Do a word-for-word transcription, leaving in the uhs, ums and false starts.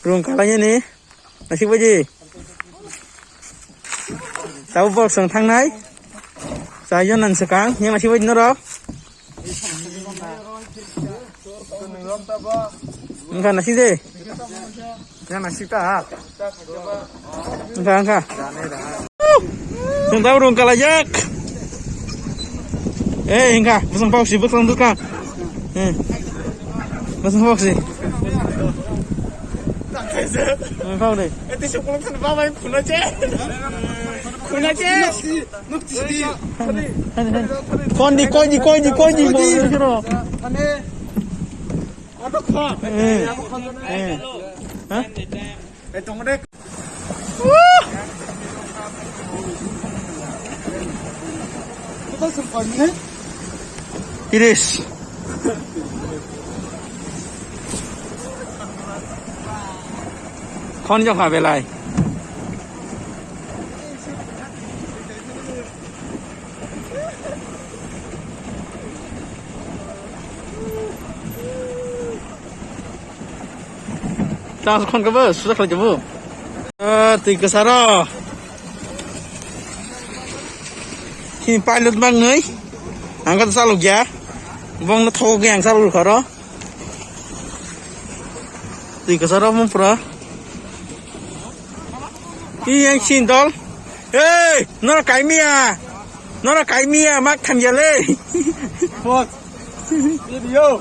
Rung kalainani. Nasik baji. Tau bok sang thangnai. Sa yon nan sekang. Yang nasik baji norok. Engka nasik de. Yang nasik ta. Engka, engka. Sing tau rung kalajak. Eh, engka. Busang pau si, busang duka. Eh. Busang pau si. Engka pau de. Ete sepuluh sana bawa yang kuna ce. Kuna ce. Kondi, kondi, kondi, kondi. Eh, eh. Hah? Tiris. Khon jokha belai. Chang khon kabo suda khlai jabu. Ah, twi kwsaro. Hini pilot bang nui. Ang kata saluk ya. Bong na thok yang saluk kharo. Twi kwsaro mo pura. Iyang sin dol. Hey, nora kaimia. Nora kaimia mak tham ya le. Fuck. Video.